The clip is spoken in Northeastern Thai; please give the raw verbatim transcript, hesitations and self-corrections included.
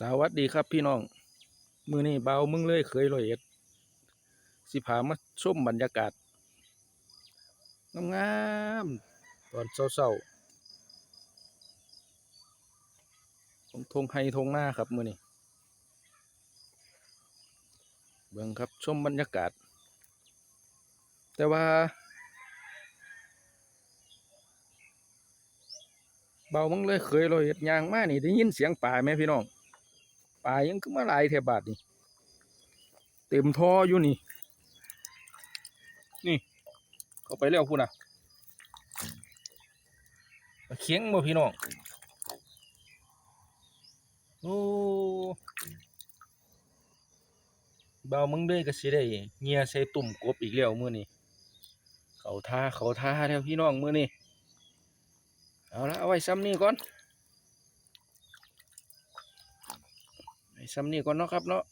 สวัสดีครับพี่น้อง มื้อนี้บ่าวเมืองเลยเขยร้อยเอ็ด สิพามาชมบรรยากาศงามๆ ตอนเช้าๆ ของทงไฮ่ทงนาครับมื้อนี้ เบิ่งครับ ชมบรรยากาศ แต่ว่า บ่าวเมืองเลยเขยร้อยเอ็ดย่างมานี่ได้ยินเสียงปลาไหมพี่น้อง ปลายังคือมาหลายแถวบาดนี่ เต็มท่ออยู่นี่ นี่ เข้าไปแล้วพู้นนะ ปลาเข็งบ่พี่น้อง โอ้ บ่าวเมืองเลยก็สิได้เหยื่อใส่ตุ่มกบอีกแล้วมื้อนี้ เข้าท่า เข้าท่าแล้วพี่น้องมื้อนี้ เอาละ เอาไว้ส่ำนี้ก่อน ไว้ส่ำนี้ก่อนเนาะครับเนาะ